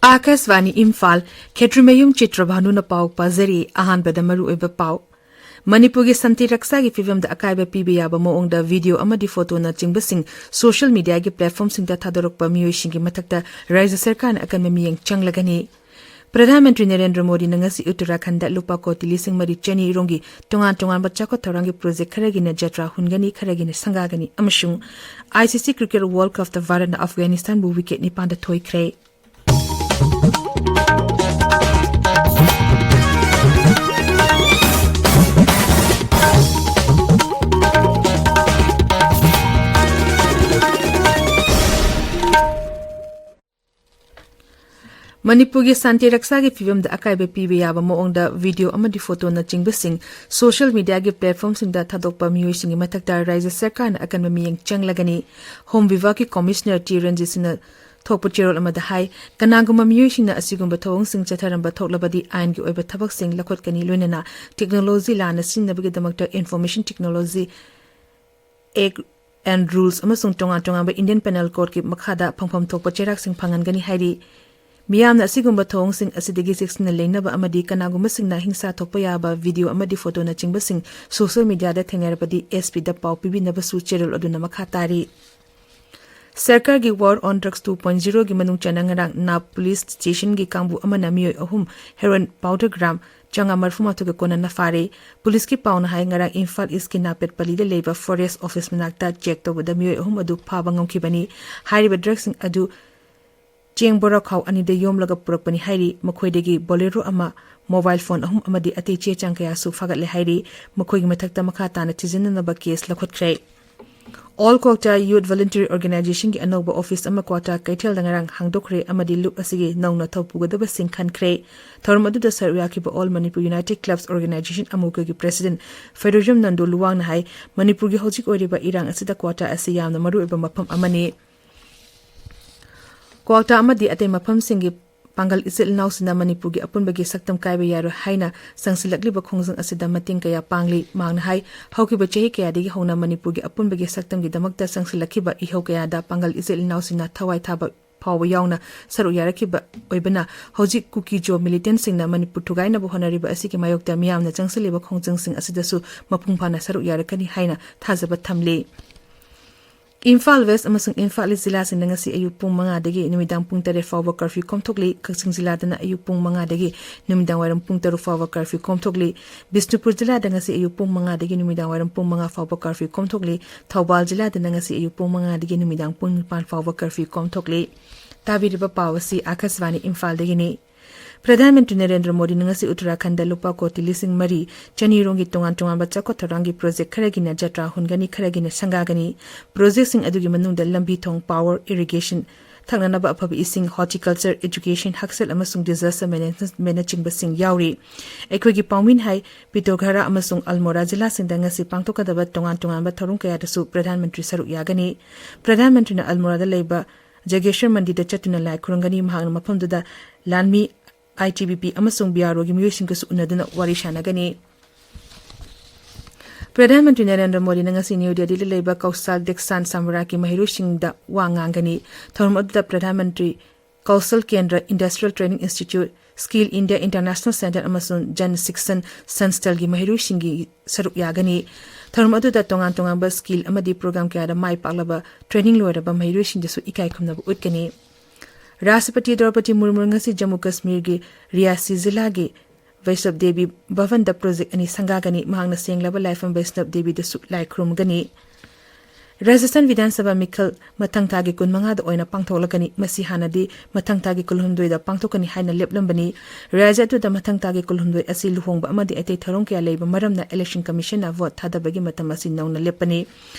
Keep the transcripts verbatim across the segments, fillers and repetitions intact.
ꯑꯥꯀꯥꯁꯕꯥꯅꯤ ꯏꯝꯐꯥꯜ, ꯈꯦꯇ꯭ꯔꯤꯃꯌꯨꯝ ꯆꯤꯇ꯭ꯔꯚꯥꯅꯨꯅ ꯄꯥꯎ ꯄꯥꯖꯔꯤ꯫ ꯑꯍꯥꯟꯕꯗ ꯃꯔꯨꯑꯣꯏꯕ ꯄꯥꯎ꯫ ꯃꯅꯤꯄꯨꯔꯒꯤ ꯁꯥꯟꯇꯤ ꯔꯛꯁꯥꯒꯤ ꯐꯤꯕꯝꯗ ꯑꯀꯥꯏꯕ ꯄꯤꯕ ꯌꯥꯕ ꯃꯑꯣꯡꯗ ꯚꯤꯗꯤꯑꯣ ꯑꯃꯗꯤ ꯐꯣꯇꯣꯅꯆꯤꯡꯕꯁꯤꯡ ꯁꯣꯁꯤꯌꯦꯜ ꯃꯤꯗꯤꯌꯥꯒꯤ ꯄ꯭ꯂꯦꯠꯐꯣꯔꯝꯁꯤꯡꯗ ꯊꯥꯗꯣꯔꯛꯄ ꯃꯤꯑꯣꯏꯁꯤꯡꯒꯤ ꯃꯊꯛꯇ ꯔꯥꯖ꯭ꯌ ꯁꯔꯀꯥꯔꯅ ꯑꯀꯟꯕ ꯃꯤꯠꯌꯦꯡ ꯆꯪꯂꯒꯅꯤ꯫ ꯄ꯭ꯔꯙꯥꯟ ꯃꯟꯇ꯭ꯔꯤ ꯅꯔꯦꯟꯗ꯭ꯔ ꯃꯣꯗꯤꯅ ꯉꯁꯤ ꯎꯠꯇꯔꯥꯈꯟꯗ ꯂꯨꯄꯥ ꯀꯣꯇꯤ ꯂꯤꯁꯤꯡ ꯃꯔꯤ ꯆꯅꯤ ꯔꯣꯝꯒꯤ ꯇꯣꯉꯥꯟ ꯇꯣꯉꯥꯟꯕ ꯆꯥꯎꯈꯠ ꯊꯧꯔꯥꯡꯒꯤ ꯄ꯭ꯔꯣꯖꯦꯛ ꯈꯔꯒꯤꯅ ꯖꯇ꯭ꯔꯥ ꯍꯨꯟꯒꯅꯤ, ꯈꯔꯒꯤꯅ ꯁꯪꯒꯥꯒꯅꯤ ꯑꯃꯁꯨꯡ ꯑꯥꯏ ꯁꯤ ꯁꯤ ꯀ꯭ꯔꯤꯀꯦꯠ ꯋꯥꯔꯜꯗ ꯀꯞꯇ ꯚꯥꯔꯠꯅ ꯑꯐꯒꯥꯅꯤꯁꯇꯥꯟꯕꯨ ꯋꯤꯀꯦꯠ ꯅꯤꯄꯥꯟꯗ ꯊꯣꯏꯈ꯭ꯔꯦ꯫ ꯃꯅꯤꯄꯨꯔꯒꯤ ꯁꯥꯟꯇꯤ ꯔꯛꯁꯥꯒꯤ ꯐꯤꯕꯝꯗ ꯑꯀꯥꯏꯕ ꯄꯤꯕ ꯌꯥꯕ ꯃꯑꯣꯡꯗ ꯚꯤꯗꯤꯑꯣ ꯑꯃꯗꯤ ꯐꯣꯇꯣꯅꯆꯤꯡꯕꯁꯤꯡ ꯁꯣꯁꯤꯌꯦꯜ ꯃꯤꯗꯤꯌꯥꯒꯤ ꯄ꯭ꯂꯦꯠꯐꯣꯔꯝꯁꯤꯡꯗ ꯊꯥꯗꯣꯛꯄ ꯃꯤꯑꯣꯏꯁꯤꯡꯒꯤ ꯃꯊꯛꯇ ꯔꯥꯖ꯭ꯌ ꯁꯔꯀꯥꯔꯅ ꯑꯀꯟꯕ ꯃꯤꯠꯌꯦꯡ ꯆꯪꯂꯒꯅꯤ꯫ ꯍꯣꯝ ꯚꯤꯚꯥꯒꯀꯤ ꯀꯣꯃꯤꯁꯅꯔ ꯇꯤ ꯔꯟꯖꯤꯠ ꯁꯤꯡꯅ ꯊꯣꯛꯄ ꯆꯦꯔꯣꯜ ꯑꯃꯗ ꯍꯥꯏ, ꯀꯅꯥꯒꯨꯝꯕ ꯃꯤꯑꯣꯏꯁꯤꯡꯅ ꯑꯁꯤꯒꯨꯝꯕ ꯊꯧꯑꯣꯡꯁꯤꯡ ꯆꯠꯊꯔꯝꯕ ꯊꯣꯛꯂꯕꯗꯤ ꯑꯥꯏꯟꯒꯤ ꯑꯣꯏꯕ ꯊꯕꯛꯁꯤꯡ ꯂꯧꯈꯠꯀꯅꯤ, ꯂꯣꯏꯅꯅ ꯇꯦꯛꯅꯣꯂꯣꯖꯤ ꯂꯥꯟꯅ ꯁꯤꯖꯤꯟꯅꯕꯒꯤꯗꯃꯛꯇ information technology act and rules ꯑꯃꯁꯨꯡ ꯇꯣꯉꯥꯟ ꯇꯣꯉꯥꯟꯕ ꯏꯟꯗꯤꯌꯟ ꯄꯦꯅꯦꯜ ꯀꯣꯗꯀꯤ ꯃꯈꯥꯗ ꯐꯪꯐꯝ ꯊꯣꯛꯄ ꯆꯩꯔꯥꯛꯁꯤꯡ ꯐꯪꯍꯟꯒꯅꯤ ꯍꯥꯏꯔꯤ꯫ ꯃꯤꯌꯥꯝꯅ ꯑꯁꯤꯒꯨꯝꯕ ꯊꯧꯑꯣꯡꯁꯤꯡ ꯑꯁꯤꯗꯒꯤ ꯆꯦꯛꯁꯤꯟꯅ ꯂꯩꯅꯕ ꯑꯃꯗꯤ ꯀꯅꯥꯒꯨꯝꯕꯁꯤꯡꯅ ꯍꯤꯡꯁꯥ ꯊꯣꯛꯄ ꯌꯥꯕ ꯚꯤꯗꯤꯑꯣ ꯑꯃꯗꯤ ꯐꯣꯇꯣꯅꯆꯤꯡꯕꯁꯤꯡ ꯁꯣꯁꯤꯌꯦꯜ ꯃꯤꯗꯤꯌꯥꯗ ꯊꯦꯡꯅꯔꯕꯗꯤ ꯑꯦꯁ ꯄꯤꯗ ꯄꯥꯎ ꯄꯤꯕꯤꯅꯕꯁꯨ ꯆꯦꯔꯣꯜ ꯑꯗꯨꯅ ꯃꯈꯥ ꯇꯥꯔꯤ꯫ ꯁꯔꯀꯥꯔꯒꯤ ꯋꯥꯔ ꯑꯣꯟ ꯗ꯭ꯔꯒꯁ ꯇꯨ ꯄꯣꯏꯟꯠ ꯖꯤꯔꯣꯒꯤ ꯃꯅꯨꯡ ꯆꯟꯅ ꯉꯔꯥꯡ ꯅꯥꯞ ꯄꯨꯂꯤꯁ ꯁ꯭ꯇꯦꯁꯟꯒꯤ ꯀꯥꯡꯕꯨ ꯑꯃꯅ ꯃꯤꯑꯣꯏ ꯑꯍꯨꯝ ꯍꯦꯔꯣꯏꯟ ꯄꯥꯎꯗꯔ ꯒ꯭ꯔꯥꯝ ꯆꯥꯝꯃꯉꯥ ꯃꯔꯤꯐꯨ ꯃꯥꯊꯣꯏꯒ ꯀꯣꯟꯅꯅ ꯐꯥꯔꯦ꯫ ꯄꯨꯂꯤꯁꯀꯤ ꯄꯥꯎꯅ ꯍꯥꯏ, ꯉꯔꯥꯡ ꯏꯝꯐꯥꯜ ꯏꯁꯀꯤ ꯅꯥꯄꯦꯠꯄꯂꯤꯗ ꯂꯩꯕ ꯐꯣꯔꯦꯁ ꯑꯣꯐꯤꯁ ꯃꯅꯥꯛꯇ ꯆꯦꯛ ꯇꯧꯕꯗ ꯃꯤꯑꯣꯏ ꯑꯍꯨꯝ ꯑꯗꯨ ꯐꯥꯕ ꯉꯝꯈꯤꯕꯅꯤ꯫ ꯍꯥꯏꯔꯤꯕ ꯗ꯭ꯔꯒꯁꯤꯡ ꯑꯗꯨ ꯆꯦꯡ ꯕꯣꯔꯥꯈꯥꯎ ꯑꯅꯤꯗ ꯌꯣꯝꯂꯒ ꯄꯨꯔꯛꯄꯅꯤ ꯍꯥꯏꯔꯤ꯫ ꯃꯈꯣꯏꯗꯒꯤ ꯕꯣꯂꯦꯔꯣ ꯑꯃ, ꯃꯣꯕꯥꯏꯜ ꯐꯣꯟ ꯑꯍꯨꯝ ꯑꯃꯗꯤ ꯑꯇꯩ ꯆꯦ ꯆꯥꯡ ꯀꯌꯥꯁꯨ ꯐꯥꯒꯠꯂꯦ ꯍꯥꯏꯔꯤ꯫ ꯃꯈꯣꯏꯒꯤ ꯃꯊꯛꯇ ꯃꯈꯥ ꯇꯥꯅ ꯊꯤꯖꯤꯟꯅꯅꯕ ꯀꯦꯁ ꯂꯧꯈꯠꯈ꯭ꯔꯦ꯫ ꯑꯣꯜ ꯀ꯭ꯋꯥꯛꯇꯥ ꯌꯨꯠ ꯚꯣꯂꯨꯟꯇꯔꯤ ꯑꯣꯔꯒꯅꯥꯏꯖꯦꯁꯟꯒꯤ ꯑꯅꯧꯕ ꯑꯣꯐꯤꯁ ꯑꯃ ꯀ꯭ꯋꯥꯛꯇꯥ ꯀꯩꯊꯦꯜꯗ ꯉꯔꯥꯡ ꯍꯥꯡꯗꯣꯛꯈ꯭ꯔꯦ ꯑꯃꯗꯤ ꯂꯨꯞ ꯑꯁꯤꯒꯤ ꯅꯧꯅ ꯊꯧ ꯄꯨꯒꯗꯕꯁꯤꯡ ꯈꯟꯈ꯭ꯔꯦ꯫ ꯊꯧꯔꯝ ꯑꯗꯨꯗ ꯁꯔꯨꯛ ꯌꯥꯈꯤꯕ all Manipur united clubs organisation ꯑꯃꯨꯛꯀꯒꯤ ꯄ꯭ꯔꯁꯤꯗꯦꯟꯠ ꯐꯩꯔꯣꯖꯝ ꯅꯟꯗꯨ ꯂꯨꯋꯥꯡꯅ ꯍꯥꯏ, ꯃꯅꯤꯄꯨꯔꯒꯤ ꯍꯧꯖꯤꯛ ꯑꯣꯏꯔꯤꯕ ꯏꯔꯥꯡ ꯑꯁꯤꯗ ꯀ꯭ꯋꯥꯛꯇꯥ ꯑꯁꯤ ꯌꯥꯝꯅ ꯃꯔꯨꯑꯣꯏꯕ ꯃꯐꯝ ꯑꯃꯅꯤ꯫ ꯀ꯭ꯋꯥꯛꯇꯥ ꯑꯃꯗꯤ ꯑꯇꯩ ꯃꯐꯝꯁꯤꯡꯒꯤ ꯄꯥꯡꯒꯜ ꯏꯆꯤꯜ ꯏꯅꯥꯎꯁꯤꯡꯅ ꯃꯅꯤꯄꯨꯔꯒꯤ ꯑꯄꯨꯟꯕꯒꯤ ꯁꯛꯇꯝ ꯀꯥꯏꯕ ꯌꯥꯔꯣꯏ ꯍꯥꯏꯅ ꯆꯪꯁꯤꯜꯂꯛꯂꯤꯕ ꯈꯣꯡꯖꯪ ꯑꯁꯤꯗ ꯃꯇꯦꯡ ꯀꯌꯥ ꯄꯥꯡꯂꯤ꯫ ꯃꯍꯥꯛꯅ ꯍꯥꯏ, ꯍꯧꯈꯤꯕ ꯆꯍꯤ ꯀꯌꯥꯗꯒꯤ ꯍꯧꯅ ꯃꯅꯤꯄꯨꯔꯒꯤ ꯑꯄꯨꯟꯕꯒꯤ ꯁꯛꯇꯝꯒꯤꯗꯃꯛꯇ ꯆꯪꯁꯤꯜꯂꯛꯈꯤꯕ ꯏꯍꯧ ꯀꯌꯥꯗ ꯄꯥꯡꯒꯜ ꯏꯆꯤꯜ ꯏꯅꯥꯎꯁꯤꯡꯅ ꯊꯋꯥꯏ ꯊꯥꯕ ꯐꯥꯎꯕ ꯌꯥꯎꯅ ꯁꯔꯨꯛ ꯌꯥꯔꯛꯈꯤꯕ ꯑꯣꯏꯕꯅ, ꯍꯧꯖꯤꯛ ꯀꯨꯀꯤ-ꯖꯣ ꯃꯤꯂꯤꯇꯦꯟꯁꯤꯡꯅ ꯃꯅꯤꯄꯨꯔ ꯊꯨꯒꯥꯏꯅꯕ ꯍꯣꯠꯅꯔꯤꯕ ꯑꯁꯤꯒꯤ ꯃꯥꯌꯣꯛꯇ ꯃꯤꯌꯥꯝꯅ ꯆꯪꯁꯤꯜꯂꯤꯕ ꯈꯣꯡꯖꯪꯁꯤꯡ ꯑꯁꯤꯗꯁꯨ ꯃꯄꯨꯡ ꯐꯥꯅ ꯁꯔꯨꯛ ꯌꯥꯔꯛꯀꯅꯤ ꯍꯥꯏꯅ ꯊꯥꯖꯕ ꯊꯝꯂꯤ꯫ ꯏꯝꯐꯥꯜ ꯋꯦꯁ ꯑꯃꯁꯨꯡ ꯏꯝꯐꯥꯜ ꯏꯁ ꯖꯤꯂꯥꯁꯤꯡꯗ ꯉꯁꯤ ꯑꯌꯨꯛ ꯄꯨꯡ ꯃꯉꯥꯗꯒꯤ ꯅꯨꯃꯤꯗꯥꯡ ꯄꯨꯡ ꯇꯔꯦꯠ ꯐꯥꯎꯕ ꯀꯔꯐ꯭ꯌꯨ ꯀꯣꯝꯊꯣꯛꯂꯤ꯫ ꯀꯛꯆꯤꯡ ꯖꯤꯂꯥꯗꯅ ꯑꯌꯨꯛ ꯄꯨꯡ ꯃꯉꯥꯗꯒꯤ ꯅꯨꯃꯤꯗꯥꯡ ꯋꯥꯏꯔꯝ ꯄꯨꯡ ꯇꯔꯨꯛ ꯐꯥꯎꯕ ꯀꯔꯐ꯭ꯌꯨ ꯀꯣꯝꯊꯣꯛꯂꯤ꯫ ꯕꯤꯁꯅꯨꯄꯨꯔ ꯖꯤꯂꯥꯗ ꯉꯁꯤ ꯑꯌꯨꯛ ꯄꯨꯡ ꯃꯉꯥꯗꯒꯤ ꯅꯨꯃꯤꯗꯥꯡ ꯋꯥꯏꯔꯝ ꯄꯨꯡ ꯃꯉꯥ ꯐꯥꯎꯕ ꯀꯔꯐ꯭ꯌꯨ ꯀꯣꯝꯊꯣꯛꯂꯤ꯫ ꯊꯧꯕꯥꯜ ꯖꯤꯂꯥꯗꯅ ꯉꯁꯤ ꯑꯌꯨꯛ ꯄꯨꯡ ꯃꯉꯥꯗꯒꯤ ꯅꯨꯃꯤꯗꯥꯡ ꯄꯨꯡ ꯅꯤꯄꯥꯟ ꯐꯥꯎꯕ ꯀꯔꯐ꯭ꯌꯨ ꯀꯣꯝꯊꯣꯛꯂꯤ꯫ ꯇꯥꯕꯤꯔꯤꯕ ꯄꯥꯎ ꯑꯁꯤ ꯑꯥꯀꯥꯁꯕꯥꯅꯤ ꯏꯝꯐꯥꯜꯗꯒꯤꯅꯤ꯫ ꯄ꯭ꯔꯙꯥꯟ ꯃꯟꯇ꯭ꯔꯤ ꯅꯔꯦꯟꯗ꯭ꯔ ꯃꯣꯗꯤꯅ ꯉꯁꯤ ꯎꯠꯇꯔꯥꯈꯟꯗ ꯂꯨꯄꯥ ꯀꯣꯇꯤ ꯂꯤꯁꯤꯡ ꯃꯔꯤ ꯆꯅꯤ ꯔꯣꯝꯒꯤ ꯇꯣꯉꯥꯟ ꯇꯣꯉꯥꯟꯕ ꯆꯥꯎꯈꯠ ꯊꯧꯔꯥꯡꯒꯤ ꯄ꯭ꯔꯣꯖꯦꯛ ꯈꯔꯒꯤꯅ ꯖꯇ꯭ꯔꯥ ꯍꯨꯟꯒꯅꯤ, ꯈꯔꯒꯤꯅ ꯁꯪꯒꯥꯒꯅꯤ꯫ ꯄ꯭ꯔꯣꯖꯦꯛꯁꯤꯡ ꯑꯗꯨꯒꯤ ꯃꯅꯨꯡꯗ ꯂꯝꯕꯤ ꯊꯣꯡ, ꯄꯥꯋꯔ, ꯏꯔꯤꯒꯦꯁꯟ, ꯊꯛꯅꯅꯕ ꯑꯐꯕ ꯏꯁꯤꯡ, ꯍꯣꯔꯇꯤꯀꯜꯆꯔ, ꯑꯦꯖꯨꯀꯦꯁꯟ, ꯍꯛꯁꯦꯜ ꯑꯃꯁꯨꯡ ꯗꯤꯖꯥꯁꯇꯔ ꯃꯦꯅꯦꯖꯃꯦꯟꯅꯆꯤꯡꯕꯁꯤꯡ ꯌꯥꯎꯔꯤ꯫ ꯑꯩꯈꯣꯏꯒꯤ ꯄꯥꯎꯃꯤꯅ ꯍꯥꯏ, ꯄꯤꯇꯣꯔꯒꯔꯥ ꯑꯃꯁꯨꯡ ꯑꯜꯃꯣꯔꯥ ꯖꯤꯂꯥꯁꯤꯡꯗ ꯉꯁꯤ ꯄꯥꯡꯊꯣꯛꯀꯗꯕ ꯇꯣꯉꯥꯟ ꯇꯣꯉꯥꯟꯕ ꯊꯧꯔꯝ ꯀꯌꯥꯗꯁꯨ ꯄ꯭ꯔꯙꯥꯟ ꯃꯟꯇ꯭ꯔꯤ ꯁꯔꯨꯛ ꯌꯥꯒꯅꯤ꯫ ꯄ꯭ꯔꯙꯥꯟ ꯃꯟꯇ꯭ꯔꯤꯅ ꯑꯜꯃꯣꯔꯥꯗ ꯂꯩꯕ ꯖꯒꯦꯁ꯭ꯋꯔ ꯃꯟꯗꯤꯔꯗ ꯆꯠꯇꯨꯅ ꯂꯥꯏ ꯈꯨꯔꯨꯝꯒꯅꯤ꯫ ꯃꯍꯥꯛꯅ ꯃꯐꯝꯗꯨꯗ ꯂꯥꯟꯃꯤ, ꯑꯥꯏ ꯇꯤ ꯕꯤ ꯄꯤ ꯑꯃꯁꯨꯡ ꯕꯤ ꯑꯥꯔ ꯑꯣꯒꯤ ꯃꯤꯑꯣꯏꯁꯤꯡꯒꯁꯨ ꯎꯅꯗꯨꯅ ꯋꯥꯔꯤ ꯁꯥꯟꯅꯒꯅꯤ꯫ ꯄ꯭ꯔꯙꯥꯟ ꯃꯟꯇ꯭ꯔꯤ ꯅꯔꯦꯟꯗ꯭ꯔ ꯃꯣꯗꯤꯅ ꯉꯁꯤ ꯅ꯭ꯌꯨ ꯗꯦꯜꯂꯤꯗ ꯂꯩꯕ ꯀꯧꯁꯥꯜ ꯗꯤꯛꯁꯥꯟ ꯁꯃꯥꯔꯥꯒꯤ ꯃꯍꯩꯔꯣꯏꯁꯤꯡꯗ ꯋꯥ ꯉꯥꯡꯒꯅꯤ꯫ ꯊꯧꯔꯝ ꯑꯗꯨꯗ ꯄ꯭ꯔꯙꯥꯟ ꯃꯟꯇ꯭ꯔꯤ ꯀꯧꯁꯜ ꯀꯦꯟꯗ꯭ꯔ, industrial training institute, skill India international centre ꯑꯃꯁꯨꯡ ꯖꯟ ꯁꯤꯛꯁꯟ ꯁꯟꯁ꯭ꯊꯜꯒꯤ ꯃꯍꯩꯔꯣꯏꯁꯤꯡꯒꯤ ꯁꯔꯨꯛ ꯌꯥꯒꯅꯤ꯫ ꯊꯧꯔꯝ ꯑꯗꯨꯗ ꯇꯣꯉꯥꯟ ꯇꯣꯉꯥꯟꯕ ꯁ꯭ꯀꯤꯜ ꯑꯃꯗꯤ ꯄ꯭ꯔꯣꯒ꯭ꯔꯥꯝ ꯀꯌꯥꯗ ꯃꯥꯏ ꯄꯥꯛꯂꯕ ꯇ꯭ꯔꯦꯅꯤꯡ ꯂꯣꯏꯔꯕ ꯃꯍꯩꯔꯣꯏꯁꯤꯡꯗꯁꯨ ꯏꯀꯥꯏ ꯈꯨꯝꯅꯕ ꯎꯠꯀꯅꯤ꯫ ꯔꯥꯁꯇ꯭ꯔꯄꯇꯤ ꯗ꯭ꯔꯧꯄꯗꯤ ꯃꯨꯔꯃꯨ ꯉꯁꯤ ꯖꯝꯃꯨ ꯀꯥꯁꯃꯤꯔꯒꯤ ꯔꯤꯌꯥꯁꯤ ꯖꯤꯂꯥꯒꯤ ꯕꯩꯁꯅꯕ ꯗꯦꯕꯤ ꯚꯕꯟꯗ ꯄ꯭ꯔꯣꯖꯦꯛ ꯑꯅꯤ ꯁꯪꯒꯥꯒꯅꯤ꯫ ꯃꯍꯥꯛꯅ ꯁꯦꯡꯂꯕ ꯂꯥꯏꯐꯝ ꯕꯩꯁꯅꯕ ꯗꯦꯕꯤꯗꯁꯨ ꯂꯥꯏ ꯈꯨꯔꯨꯝꯒꯅꯤ꯫ ꯔꯥꯖꯁꯊꯥꯟ ꯕꯤꯙꯥꯟ ꯁꯚꯥ ꯃꯤꯈꯜ ꯃꯊꯪ ꯊꯥꯒꯤ ꯀꯨꯟꯃꯉꯥꯗ ꯑꯣꯏꯅ ꯄꯥꯡꯊꯣꯛꯂꯒꯅꯤ꯫ ꯃꯁꯤ ꯍꯥꯟꯅꯗꯤ ꯃꯊꯪ ꯊꯥꯒꯤ ꯀꯨꯟꯍꯨꯝꯗꯣꯏꯗ ꯄꯥꯡꯊꯣꯛꯀꯅꯤ ꯍꯥꯏꯅ ꯂꯦꯞꯂꯝꯕꯅꯤ꯫ ꯔꯥꯖ꯭ꯌ ꯑꯗꯨꯗ ꯃꯊꯪ ꯊꯥꯒꯤ ꯀꯨꯟꯍꯨꯝꯗꯣꯏ ꯑꯁꯤ ꯂꯨꯍꯣꯡꯕ ꯑꯃꯗꯤ ꯑꯇꯩ ꯊꯧꯔꯝ ꯀꯌꯥ ꯂꯩꯕ ꯃꯔꯝꯅ ꯏꯂꯦꯛꯁꯟ ꯀꯃꯤꯁꯟꯅ ꯚꯣꯠ ꯊꯥꯗꯕꯒꯤ ꯃꯇꯝ ꯑꯁꯤ ꯅꯧꯅ ꯂꯦꯞꯄꯅꯤ꯫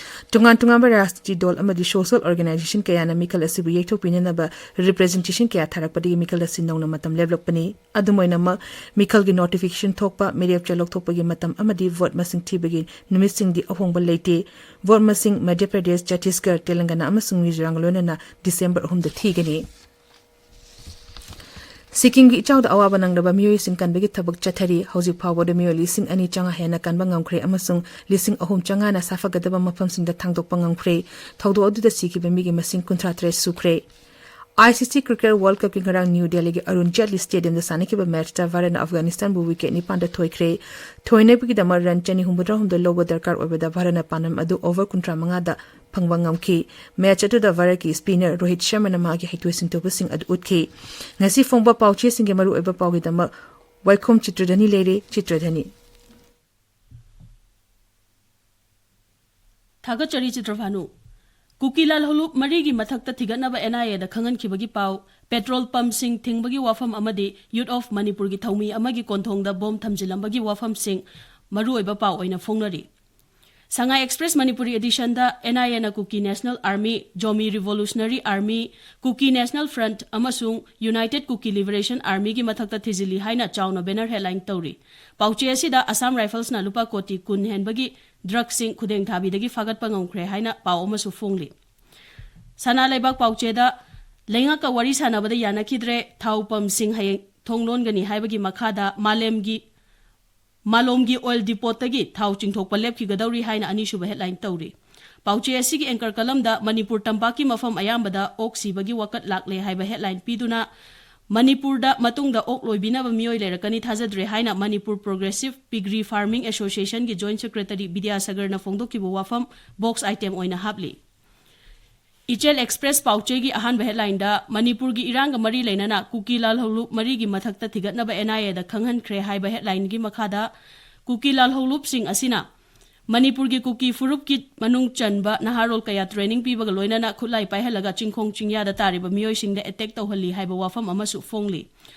ꯇꯣꯉꯥꯟ ꯇꯣꯉꯥꯟꯕ ꯔꯥꯖꯅꯤꯇꯤ ꯗꯣꯜ ꯑꯃꯗꯤ ꯁꯣꯁꯤꯌꯦꯜ ꯑꯣꯔꯒꯅꯥꯏꯖꯦꯁꯟ ꯀꯌꯥꯅ ꯃꯤꯈꯜ ꯑꯁꯤꯕꯨ ꯌꯩꯊꯣꯛꯄꯤꯅꯅꯕ ꯔꯤꯄ꯭ꯔꯖꯦꯟꯇꯦꯁꯟ ꯀꯌꯥ ꯊꯥꯔꯛꯄꯗꯒꯤ ꯃꯤꯈꯜ ꯑꯁꯤ ꯅꯧꯅ ꯃꯇꯝ ꯂꯦꯞꯂꯛꯄꯅꯤ꯫ ꯑꯗꯨꯝ ꯑꯣꯏꯅꯃꯛ, ꯃꯤꯈꯜꯒꯤ ꯅꯣꯇꯤꯐꯤꯀꯦꯁꯟ ꯊꯣꯛꯄ, ꯃꯤꯔꯦꯞꯆꯦ ꯂꯧꯊꯣꯛꯄꯒꯤ ꯃꯇꯝ ꯑꯃꯗꯤ ꯚꯣꯠ ꯃꯁꯤꯡ ꯊꯤꯕꯒꯤ ꯅꯨꯃꯤꯠꯁꯤꯡꯗꯤ ꯑꯍꯣꯡꯕ ꯂꯩꯇꯦ꯫ ꯚꯣꯠ ꯃꯁꯤꯡ ꯃꯙ꯭ꯌ ꯄ꯭ꯔꯗꯦꯁ, ꯆꯇꯤꯁꯒꯔ, ꯇꯦꯂꯪꯒꯥꯅꯥ ꯑꯃꯁꯨꯡ ꯃꯤꯖꯣꯔꯥꯝꯒ ꯂꯣꯏꯅꯅ ꯗꯤꯁꯦꯝꯕꯔ ꯑꯍꯨꯝꯗ ꯊꯤꯒꯅꯤ꯫ ꯁꯤꯛꯀꯤꯝꯒꯤ ꯏꯆꯥꯎꯗ ꯑꯋꯥꯕ ꯅꯪꯂꯕ ꯃꯤꯑꯣꯏꯁꯤꯡ ꯀꯟꯕꯒꯤ ꯊꯕꯛ ꯆꯠꯊꯔꯤ꯫ ꯍꯧꯖꯤꯛ ꯐꯥꯎꯕꯗ ꯃꯤꯑꯣꯏ ꯂꯤꯁꯤꯡ ꯑꯅꯤ ꯆꯥꯝꯃꯉꯥ ꯍꯦꯟꯅ ꯀꯟꯕ ꯉꯝꯈ꯭ꯔꯦ ꯑꯃꯁꯨꯡ ꯂꯤꯁꯤꯡ ꯑꯍꯨꯝ ꯆꯥꯝꯃꯉꯥꯅ ꯁꯥꯐꯒꯗꯕ ꯃꯐꯝꯁꯤꯡꯗ ꯊꯥꯡꯗꯣꯛꯄ ꯉꯝꯈ꯭ꯔꯦ꯫ ꯊꯧꯗꯣꯛ ꯑꯗꯨꯗ ꯁꯤꯈꯤꯕ ꯃꯤꯒꯤ ꯃꯁꯤꯡ ꯀꯨꯟꯊ꯭ꯔꯥ ꯇꯔꯦꯠ ꯁꯨꯈ꯭ꯔꯦ꯫ ꯑꯥꯏ ꯁꯤ ꯁꯤ Cricket World Cupꯀꯤ ꯉꯔꯥꯡ ꯅ꯭ꯌꯨ ꯗꯦꯜꯂꯤꯒꯤ ꯑꯔꯨꯟ ꯖꯦꯠꯂꯤ ꯁ꯭ꯇꯦꯗꯤꯌꯝꯗ ꯁꯥꯟꯅꯈꯤꯕ ꯃꯦꯆꯇ ꯚꯥꯔꯠꯅ ꯑꯐꯒꯥꯅꯤꯁꯇꯥꯟꯕꯨ ꯋꯤꯀꯦꯠ ꯅꯤꯄꯥꯟꯗ ꯊꯣꯏꯈ꯭ꯔꯦ꯫ ꯊꯣꯏꯅꯕꯒꯤꯗꯃꯛ ꯔꯟ ꯆꯅꯤ ꯍꯨꯝꯐꯨꯇꯔꯥꯍꯨꯝꯗꯣꯏ ꯂꯧꯕ ꯗꯔꯀꯥꯔ ꯑꯣꯏꯕꯗ ꯚꯥꯔꯠꯅ ꯄꯥꯟꯗꯝ ꯑꯗꯨ ꯑꯣꯚꯔ ꯀꯨꯟꯊ꯭ꯔꯥ ꯃꯉꯥꯗ ꯐꯪꯕ ꯉꯝꯈꯤ꯫ ꯃꯦꯆ ꯑꯗꯨꯗ ꯚꯥꯔꯠꯀꯤ ꯁ꯭ꯄꯤꯅꯔ ꯔꯣꯍꯤꯠ ꯁꯔꯃꯅ ꯃꯍꯥꯛꯀꯤ ꯍꯩꯊꯣꯏ ꯁꯤꯡꯊꯣꯏꯕꯁꯤꯡ ꯑꯗꯨ ꯎꯠꯈꯤ꯫ ꯉꯁꯤ ꯐꯣꯡꯕ ꯄꯥꯎꯆꯦꯁꯤꯡꯒꯤ ꯃꯔꯨꯑꯣꯏꯕ ꯄꯥꯎꯒꯤꯗꯃꯛ ꯋꯥꯏꯈꯣꯝ ꯆꯤꯇ꯭ꯔꯙꯅꯤ ꯂꯩꯔꯦ꯫ ꯆꯤꯇ꯭ꯔꯙꯅꯤ꯫ ꯊꯥꯒꯠꯆꯔꯤ ꯆꯤꯇ꯭ꯔꯚꯥꯅꯨ꯫ ꯀꯨꯀꯤ ꯂꯥꯜꯍꯧꯂꯨꯞ ꯃꯔꯤꯒꯤ ꯃꯊꯛꯇ ꯊꯤꯒꯠꯅꯕ ꯑꯦꯟ ꯑꯥꯏ ꯑꯦꯗ ꯈꯪꯍꯟꯈꯤꯕꯒꯤ ꯄꯥꯎ, ꯄꯦꯇ꯭ꯔꯣꯜ ꯄꯝꯁꯤꯡ ꯊꯤꯡꯕꯒꯤ ꯋꯥꯐꯝ ꯑꯃꯗꯤ ꯌꯨꯠ ꯑꯣꯐ ꯃꯅꯤꯄꯨꯔꯒꯤ ꯊꯧꯃꯤ ꯑꯃꯒꯤ ꯀꯣꯟꯊꯣꯡꯗ ꯕꯣꯝ ꯊꯝꯖꯤꯜꯂꯝꯕꯒꯤ ꯋꯥꯐꯝꯁꯤꯡ ꯃꯔꯨꯑꯣꯏꯕ ꯄꯥꯎ ꯑꯣꯏꯅ ꯐꯣꯡꯅꯔꯤ꯫ ꯁꯉꯥꯏ ꯑꯦꯛꯁꯄ꯭ꯔꯦꯁ ꯃꯅꯤꯄꯨꯔꯤ ꯑꯦꯗꯤꯁꯟꯗ ꯑꯦꯟ ꯑꯥꯏ ꯑꯦꯅ Kuki national army, Zomi revolutionary army, Kuki national front ꯑꯃꯁꯨꯡ ꯌꯨꯅꯥꯏꯇꯦꯗ ꯀꯨꯀꯤ ꯂꯤꯕꯔꯦꯁꯟ ꯑꯥꯔꯃꯤꯒꯤ ꯃꯊꯛꯇ ꯊꯤꯖꯤꯜꯂꯤ ꯍꯥꯏꯅ ꯆꯥꯎꯅ ꯕꯦꯅꯔ ꯍꯦꯗꯂꯥꯏꯟ ꯇꯧꯔꯤ꯫ ꯄꯥꯎꯆꯦ ꯑꯁꯤꯗ ꯑꯁꯥꯝ ꯔꯥꯏꯐꯜꯁꯅ ꯂꯨꯄꯥ ꯀꯣꯇꯤ ꯀꯨꯟ ꯍꯦꯟꯕꯒꯤ ꯗ꯭ꯔꯒꯁꯤꯡ ꯈꯨꯗꯦꯡ ꯊꯥꯕꯤꯗꯒꯤ ꯐꯥꯒꯠꯄ ꯉꯝꯈ꯭ꯔꯦ ꯍꯥꯏꯅ ꯄꯥꯎ ꯑꯃꯁꯨ ꯐꯣꯡꯂꯤ꯫ ꯁꯅꯥ ꯂꯩꯕꯥꯛ ꯄꯥꯎꯆꯦꯗ ꯂꯩꯉꯥꯛꯀ ꯋꯥꯔꯤ ꯁꯥꯟꯅꯕꯗ ꯌꯥꯅꯈꯤꯗ꯭ꯔꯦ, ꯊꯥꯎ ꯄꯝꯁꯤꯡ ꯍꯌꯦꯡ ꯊꯣꯡ ꯂꯣꯟꯒꯅꯤ ꯍꯥꯏꯕꯒꯤ ꯃꯈꯥꯗ ꯃꯥꯂꯦꯝꯒꯤ, ꯃꯥꯂꯣꯝꯒꯤ ꯑꯣꯏꯜ ꯗꯤꯄꯣꯠꯇꯒꯤ ꯊꯥꯎ ꯆꯤꯡꯊꯣꯛꯄ ꯂꯦꯞꯈꯤꯒꯗꯧꯔꯤ ꯍꯥꯏꯅ ꯑꯅꯤꯁꯨꯕ ꯍꯦꯗꯂꯥꯏꯟ ꯇꯧꯔꯤ꯫ ꯄꯥꯎꯆꯦ ꯑꯁꯤꯒꯤ ꯑꯦꯡꯀꯔ ꯀꯂꯝꯗ ꯃꯅꯤꯄꯨꯔ ꯇꯝꯄꯥꯛꯀꯤ ꯃꯐꯝ ꯑꯌꯥꯝꯕꯗ ꯑꯣꯛ ꯁꯤꯕꯒꯤ ꯋꯥꯀꯠ ꯂꯥꯛꯂꯦ ꯍꯥꯏꯕ ꯍꯦꯗꯂꯥꯏꯟ ꯄꯤꯗꯨꯅ ꯃꯅꯤꯄꯨꯔꯗ ꯃꯇꯨꯡꯗ ꯑꯣꯛ ꯂꯣꯏꯕꯤꯅꯕ ꯃꯤꯑꯣꯏ ꯂꯩꯔꯛꯀꯅꯤ ꯊꯥꯖꯗ꯭ꯔꯦ ꯍꯥꯏꯅ ꯃꯅꯤꯄꯨꯔ ꯄ꯭ꯔꯣꯒ꯭ꯔꯦꯁꯤꯚ ꯄꯤꯒ꯭ꯔꯤ ꯐꯥꯔꯃꯤꯡ ꯑꯦꯁꯣꯁꯤꯌꯦꯁꯟꯒꯤ ꯖꯣꯏꯟꯠ ꯁꯦꯀ꯭ꯔꯦꯇꯔꯤ ꯕꯤꯗ꯭ꯌꯥꯁꯥꯒꯔꯅ ꯐꯣꯡꯗꯣꯛꯈꯤꯕ ꯋꯥꯐꯝ ꯕꯣꯛꯁ ꯑꯥꯏꯇꯦꯝ ꯑꯣꯏꯅ ꯍꯥꯞꯂꯤ꯫ ꯏꯆꯦꯜ ꯑꯦꯛꯁꯄ꯭ꯔꯦꯁ ꯄꯥꯎꯆꯦꯒꯤ ꯑꯍꯥꯟꯕ ꯍꯦꯗꯂꯥꯏꯟꯗ ꯃꯅꯤꯄꯨꯔꯒꯤ ꯏꯔꯥꯡꯒ ꯃꯔꯤ ꯂꯩꯅꯅ ꯀꯨꯀꯤ ꯂꯥꯜꯍꯧꯂꯨꯞ ꯃꯔꯤꯒꯤ ꯃꯊꯛꯇ ꯊꯤꯒꯠꯅꯕ ꯑꯦꯟ ꯑꯥꯏ ꯑꯦꯗ ꯈꯪꯍꯟꯈ꯭ꯔꯦ ꯍꯥꯏꯕ ꯍꯦꯗꯂꯥꯏꯟꯒꯤ ꯃꯈꯥꯗ ꯀꯨꯀꯤ ꯂꯥꯜꯍꯧꯂꯨꯞꯁꯤꯡ ꯑꯁꯤꯅ ꯃꯅꯤꯄꯨꯔꯒꯤ ꯀꯨꯀꯤ ꯐꯨꯔꯨꯞꯀꯤ ꯃꯅꯨꯡ ꯆꯟꯕ ꯅꯍꯥꯔꯣꯜ ꯀꯌꯥ ꯇ꯭ꯔꯦꯅꯤꯡ ꯄꯤꯕꯒ ꯂꯣꯏꯅꯅ ꯈꯨꯠꯂꯥꯏ ꯄꯥꯏꯍꯜꯂꯒ ꯆꯤꯡꯈꯣꯡ ꯆꯤꯡꯌꯥꯗ ꯇꯥꯔꯤꯕ ꯃꯤꯑꯣꯏꯁꯤꯡꯗ ꯑꯦꯇꯦꯛ ꯇꯧꯍꯜꯂꯤ ꯍꯥꯏꯕ ꯋꯥꯐꯝ ꯑꯃꯁꯨ ꯐꯣꯡꯂꯤ꯫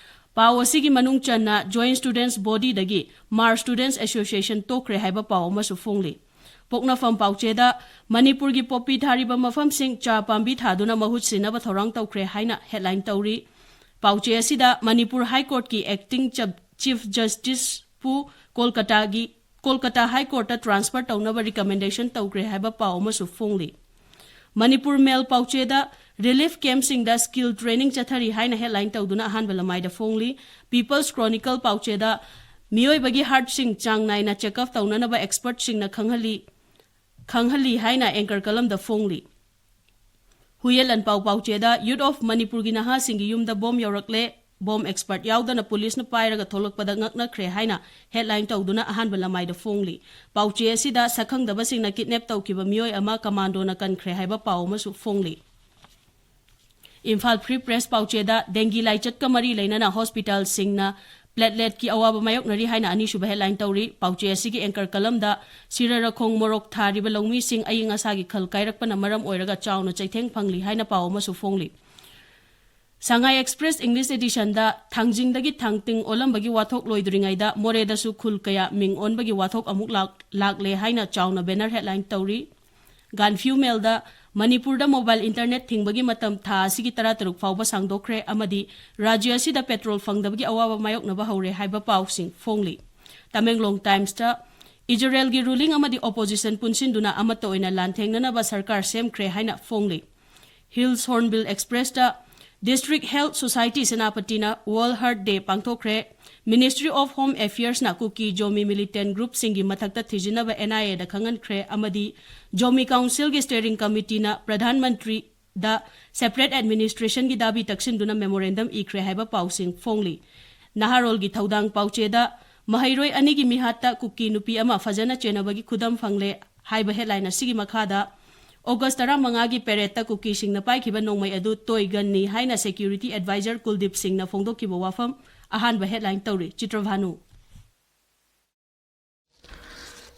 ꯄꯥꯎ ꯑꯁꯤꯒꯤ ꯃꯅꯨꯡ ꯆꯟꯅ ꯖꯣꯏꯟꯠ ꯁ꯭ꯇꯨꯗꯦꯟꯠꯁ ꯕꯣꯗꯤꯗꯒꯤ ꯃꯥꯔ ꯁ꯭ꯇꯨꯗꯦꯟꯠꯁ ꯑꯦꯁꯣꯁꯤꯌꯦꯁꯟ ꯇꯣꯛꯈ꯭ꯔꯦ ꯍꯥꯏꯕ ꯄꯥꯎ ꯑꯃꯁꯨ ꯐꯣꯡꯂꯤ꯫ ꯄꯣꯛꯅꯐꯝ ꯄꯥꯎꯆꯦꯗ ꯃꯅꯤꯄꯨꯔꯒꯤ ꯄꯣꯄꯤ ꯊꯥꯔꯤꯕ ꯃꯐꯝꯁꯤꯡ ꯆꯥ ꯄꯥꯝꯕꯤ ꯊꯥꯗꯨꯅ ꯃꯍꯨꯠ ꯁꯤꯟꯅꯕ ꯊꯧꯔꯥꯡ ꯇꯧꯈ꯭ꯔꯦ ꯍꯥꯏꯅ ꯍꯦꯗꯂꯥꯏꯟ ꯇꯧꯔꯤ꯫ ꯄꯥꯎꯆꯦ ꯑꯁꯤꯗ ꯃꯅꯤꯄꯨꯔ ꯍꯥꯏ ꯀꯣꯔꯠꯀꯤ ꯑꯦꯛꯇꯤꯡ ꯆꯞ-, ꯆꯤꯐ ꯖꯁꯇꯤꯁꯄꯨ ꯀꯣꯜꯀꯇꯥꯒꯤ, ꯀꯣꯜꯀꯇꯥ ꯍꯥꯏ ꯀꯣꯔꯠꯇ ꯇ꯭ꯔꯥꯟꯁꯐꯔ ꯇꯧꯅꯕ ꯔꯤꯀꯃꯦꯟꯗꯦꯁꯟ ꯇꯧꯈ꯭ꯔꯦ ꯍꯥꯏꯕ ꯄꯥꯎ ꯑꯃꯁꯨ ꯐꯣꯡꯂꯤ꯫ ꯃꯅꯤꯄꯨꯔ ꯃꯦꯜ ꯄꯥꯎꯆꯦꯗ ꯔꯤꯂꯤꯐ ꯀꯦꯝꯞꯁꯤꯡꯗ ꯁ꯭ꯀꯤꯜ ꯇ꯭ꯔꯦꯅꯤꯡ ꯆꯠꯊꯔꯤ ꯍꯥꯏꯅ ꯍꯦꯗꯂꯥꯏꯟ ꯇꯧꯗꯨꯅ ꯑꯍꯥꯟꯕ ꯂꯃꯥꯏꯗ ꯐꯣꯡꯂꯤ꯫ ꯄꯤꯄꯜꯁ ꯀ꯭ꯔꯣꯅꯤꯀꯜ ꯄꯥꯎꯆꯦꯗ ꯃꯤꯑꯣꯏꯕꯒꯤ ꯍꯥꯔꯠꯁꯤꯡ ꯆꯥꯡ ꯅꯥꯏꯅ ꯆꯦꯛꯑꯞ ꯇꯧꯅꯅꯕ ꯑꯦꯛꯁꯄꯔꯠꯁꯤꯡꯅ ꯈꯪꯍꯜꯂꯤ, ꯈꯪꯍꯜꯂꯤ ꯍꯥꯏꯅ ꯑꯦꯡꯀꯔ ꯀꯂꯝꯗ ꯐꯣꯡꯂꯤ꯫ ꯍꯨꯏꯌꯦꯟ ꯂꯥꯟꯄꯥꯎ ꯄꯥꯎꯆꯦꯗ Youth of ꯃꯅꯤꯄꯨꯔꯒꯤ ꯅꯍꯥꯁꯤꯡꯒꯤ ꯌꯨꯝꯗ ꯕꯣꯝ ꯌꯧꯔꯛꯂꯦ, ꯕꯣꯝ ꯑꯦꯛꯁꯄꯔꯠ ꯌꯥꯎꯗꯅ ꯄꯨꯂꯤꯁꯅ ꯄꯥꯏꯔꯒ ꯊꯣꯛꯂꯛꯄꯗ ꯉꯛꯅꯈ꯭ꯔꯦ ꯍꯥꯏꯅ ꯍꯦꯗꯂꯥꯏꯟ ꯇꯧꯗꯨꯅ ꯑꯍꯥꯟꯕ ꯂꯃꯥꯏꯗ ꯐꯣꯡꯂꯤ꯫ ꯄꯥꯎꯆꯦ ꯑꯁꯤꯗ ꯁꯛꯈꯪꯗꯕꯁꯤꯡꯅ ꯀꯤꯗꯅꯦꯞ ꯇꯧꯈꯤꯕ ꯃꯤꯑꯣꯏ ꯑꯃ ꯀꯃꯥꯟꯗꯣꯅ ꯀꯟꯈ꯭ꯔꯦ ꯍꯥꯏꯕ ꯄꯥꯎ ꯑꯃꯁꯨ ꯐꯣꯡꯂꯤ꯫ ꯏꯝꯐꯥꯜ ꯐ꯭ꯔꯤ ꯄ꯭ꯔꯦꯁ ꯄꯥꯎꯆꯦꯗ ꯗꯦꯡꯒꯤ ꯂꯥꯏꯆꯠꯀ ꯃꯔꯤ ꯂꯩꯅꯅ ꯍꯣꯁꯄꯤꯇꯥꯜꯁꯤꯡꯅ ꯄ꯭ꯂꯦꯠꯂꯦꯠꯀꯤ ꯑꯋꯥꯕ ꯃꯥꯌꯣꯛꯅꯔꯤ ꯍꯥꯏꯅ ꯑꯅꯤꯁꯨꯕ ꯍꯦꯗꯂꯥꯏꯟ ꯇꯧꯔꯤ꯫ ꯄꯥꯎꯆꯦ ꯑꯁꯤꯒꯤ ꯑꯦꯡꯀꯔ ꯀꯂꯝꯗ ꯁꯤꯔꯔꯈꯣꯡ ꯃꯣꯔꯣꯛ ꯊꯥꯔꯤꯕ ꯂꯧꯃꯤꯁꯤꯡ ꯑꯏꯪ ꯑꯁꯥꯒꯤ ꯈꯜ ꯀꯥꯏꯔꯛꯄꯅ ꯃꯔꯝ ꯑꯣꯏꯔꯒ ꯆꯥꯎꯅ ꯆꯩꯊꯦꯡ ꯐꯪꯂꯤ ꯍꯥꯏꯅ ꯄꯥꯎ ꯑꯃꯁꯨ ꯐꯣꯡꯂꯤ꯫ ꯁꯉꯥꯏ ꯑꯦꯛꯁꯄ꯭ꯔꯦꯁ ꯏꯪꯂꯤꯁ ꯑꯦꯗꯤꯁꯟꯗ ꯊꯥꯡꯖꯤꯡꯗꯒꯤ ꯊꯥꯡꯇꯤꯡ ꯑꯣꯜꯂꯝꯕꯒꯤ ꯋꯥꯊꯣꯛ ꯂꯣꯏꯗ꯭ꯔꯤꯉꯩꯗ ꯃꯣꯔꯦꯗꯁꯨ ꯈꯨꯜ ꯀꯌꯥ ꯃꯤꯡ ꯑꯣꯟꯕꯒꯤ ꯋꯥꯊꯣꯛ ꯑꯃꯨꯛ ꯂꯥꯛ-, ꯂꯥꯛꯂꯦ ꯍꯥꯏꯅ ꯆꯥꯎꯅ ꯕꯦꯅꯔ ꯍꯦꯗꯂꯥꯏꯟ ꯇꯧꯔꯤ꯫ ꯒꯥꯟꯐ꯭ꯌꯨ ꯃꯦꯜꯗ ꯃꯅꯤꯄꯨꯔꯗ ꯃꯣꯕꯥꯏꯜ ꯏꯟꯇꯔꯅꯦꯠ ꯊꯤꯡꯕꯒꯤ ꯃꯇꯝ ꯊꯥ ꯑꯁꯤꯒꯤ ꯇꯔꯥꯇꯔꯨꯛ ꯐꯥꯎꯕ ꯁꯥꯡꯗꯣꯛꯈ꯭ꯔꯦ ꯑꯃꯗꯤ ꯔꯥꯖ꯭ꯌ ꯑꯁꯤꯗ ꯄꯦꯇ꯭ꯔꯣꯜ ꯐꯪꯗꯕꯒꯤ ꯑꯋꯥꯕ ꯃꯥꯌꯣꯛꯅꯕ ꯍꯧꯔꯦ ꯍꯥꯏꯕ ꯄꯥꯎꯁꯤꯡ ꯐꯣꯡꯂꯤ꯫ ꯇꯃꯦꯡꯂꯣꯡ ꯇꯥꯏꯝꯁꯇ ꯏꯖꯔꯦꯜꯒꯤ ꯔꯨꯂꯤꯡ ꯑꯃꯗꯤ ꯑꯣꯄꯣꯖꯤꯁꯟ ꯄꯨꯟꯁꯤꯟꯗꯨꯅ ꯑꯃꯠꯇ ꯑꯣꯏꯅ ꯂꯥꯟꯊꯦꯡꯅꯅꯕ ꯁꯔꯀꯥꯔ ꯁꯦꯝꯈ꯭ꯔꯦ ꯍꯥꯏꯅ ꯐꯣꯡꯂꯤ꯫ ꯍꯤꯜꯁ ꯍꯣꯔꯟꯕꯤꯜ ꯑꯦꯛꯁꯄ꯭ꯔꯦꯁꯇ ꯗꯤꯁꯇ꯭ꯔꯤꯛ ꯍꯦꯜꯊ ꯁꯣꯁꯥꯏꯇꯤ ꯁꯦꯅꯥꯄꯇꯤꯅ ꯋꯥꯔꯜꯗ ꯍꯥꯔꯠ ꯗꯦ ꯄꯥꯡꯊꯣꯛꯈ꯭ꯔꯦ꯫ ꯃꯤꯅꯤꯁꯇ꯭ꯔꯤ ꯑꯣꯐ ꯍꯣꯝ ꯑꯦꯐꯤꯌꯔꯁꯅ ꯀꯨꯀꯤ ꯖꯣꯃꯤ ꯃꯤꯂꯤꯇꯦꯟ ꯒ꯭ꯔꯨꯞꯁꯤꯡꯒꯤ ꯃꯊꯛꯇ ꯊꯤꯖꯤꯟꯅꯕ ꯑꯦꯟ ꯑꯥꯏ ꯑꯦꯗ ꯈꯪꯍꯟꯈ꯭ꯔꯦ ꯑꯃꯗꯤ ꯖꯣꯃꯤ ꯀꯥꯎꯟꯁꯤꯜꯒꯤ ꯁ꯭ꯇꯦꯔꯤꯡ ꯀꯃꯤꯇꯤꯅ ꯄ꯭ꯔꯙꯥꯟ ꯃꯟꯇ꯭ꯔꯤꯗ ꯁꯦꯄꯔꯦꯠ ꯑꯦꯗꯃꯤꯅꯤꯁꯇ꯭ꯔꯦꯁꯟꯒꯤ ꯗꯥꯕꯤ ꯇꯛꯁꯤꯟꯗꯨꯅ ꯃꯦꯃꯣꯔꯦꯟꯗꯝ ꯏꯈ꯭ꯔꯦ ꯍꯥꯏꯕ ꯄꯥꯎꯁꯤꯡ ꯐꯣꯡꯂꯤ꯫ ꯅꯍꯥꯔꯣꯜꯒꯤ ꯊꯧꯗꯥꯡ ꯄꯥꯎꯆꯦꯗ ꯃꯍꯩꯔꯣꯏ ꯑꯅꯤꯒꯤ ꯃꯤꯍꯥꯠꯇ ꯀꯨꯀꯤ ꯅꯨꯄꯤ ꯑꯃ ꯐꯖꯅ ꯆꯦꯟꯅꯕꯒꯤ ꯈꯨꯗꯝ ꯐꯪꯂꯦ ꯍꯥꯏꯕ ꯍꯦꯗꯂꯥꯏꯟ ꯑꯁꯤꯒꯤ ꯃꯈꯥꯗ ꯑꯣꯒꯁ ꯇꯔꯥꯃꯉꯥꯒꯤ ꯄꯦꯔꯦꯗꯇ ꯀꯨꯀꯤꯁꯤꯡꯅ ꯄꯥꯏꯈꯤꯕ ꯅꯣꯡꯃꯩ ꯑꯗꯨ ꯇꯣꯏ ꯒꯟꯅꯤ ꯍꯥꯏꯅ ꯁꯦꯀ꯭ꯌꯨꯔꯤꯇꯤ ꯑꯦꯗꯚꯥꯏꯖꯔ ꯀꯨꯜꯗꯤꯞ ꯁꯤꯡꯅ ꯐꯣꯡꯗꯣꯛꯈꯤꯕ ꯋꯥꯐꯝ ꯑꯍꯥꯟꯕ ꯍꯦꯗꯂꯥꯏꯟ ꯇꯧꯔꯤ꯫ ꯆꯤꯇ꯭ꯔꯚꯥꯅꯨ꯫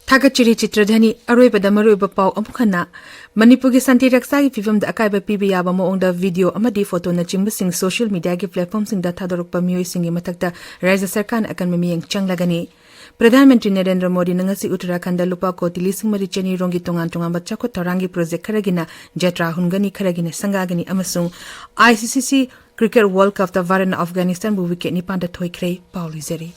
ꯊꯥꯒꯠꯆꯔꯤ ꯆꯤꯇ꯭ꯔꯙꯅꯤ꯫ ꯑꯔꯣꯏꯕꯗ ꯃꯔꯨꯑꯣꯏꯕ ꯄꯥꯎ ꯑꯃꯨꯛ ꯍꯟꯅ꯫ ꯃꯅꯤꯄꯨꯔꯒꯤ ꯁꯥꯟꯇꯤ ꯔꯛꯁꯥꯒꯤ ꯐꯤꯕꯝꯗ ꯑꯀꯥꯏꯕ ꯄꯤꯕ ꯌꯥꯕ ꯃꯑꯣꯡꯗ ꯚꯤꯗꯤꯑꯣ ꯑꯃꯗꯤ ꯐꯣꯇꯣꯅꯆꯤꯡꯕꯁꯤꯡ ꯁꯣꯁꯤꯌꯦꯜ ꯃꯤꯗꯤꯌꯥꯒꯤ ꯄ꯭ꯂꯦꯠꯐꯣꯝꯁꯤꯡꯗ ꯊꯥꯗꯣꯔꯛꯄ ꯃꯤꯑꯣꯏꯁꯤꯡꯒꯤ ꯃꯊꯛꯇ ꯔꯥꯖ꯭ꯌ ꯁꯔꯀꯥꯔꯅ ꯑꯀꯟꯕ ꯃꯤꯠꯌꯦꯡ ꯆꯪꯂꯒꯅꯤ꯫ ꯄ꯭ꯔꯙꯥꯟ ꯃꯟꯇ꯭ꯔꯤ ꯅꯔꯦꯟꯗ꯭ꯔ ꯃꯣꯗꯤꯅ ꯉꯁꯤ ꯎꯠꯇꯔꯥꯈꯟꯗ ꯂꯨꯄꯥ ꯀꯣꯇꯤ ꯂꯤꯁꯤꯡ ꯃꯔꯤ ꯆꯅꯤ ꯔꯣꯝꯒꯤ ꯇꯣꯉꯥꯟ ꯇꯣꯉꯥꯟꯕ ꯆꯥꯎꯈꯠ ꯊꯧꯔꯥꯡꯒꯤ ꯄ꯭ꯔꯣꯖꯦꯛ ꯈꯔꯒꯤꯅ ꯖꯇ꯭ꯔꯥ ꯍꯨꯟꯒꯅꯤ, ꯈꯔꯒꯤꯅ ꯁꯪꯒꯥꯒꯅꯤ ꯑꯃꯁꯨꯡ ꯑꯥꯏ ꯁꯤ ꯁꯤ ꯁꯤ ꯀ꯭ꯔꯤꯀꯦꯠ ꯋꯥꯔꯜꯗ ꯀꯞꯇ ꯚꯥꯔꯠꯅ ꯑꯐꯒꯥꯅꯤꯁꯇꯥꯟꯕꯨ ꯋꯤꯀꯦꯠ ꯅꯤꯄꯥꯟꯗ ꯊꯣꯏꯈ꯭ꯔꯦ꯫ ꯄꯥꯎ ꯂꯣꯏꯖꯔꯦ꯫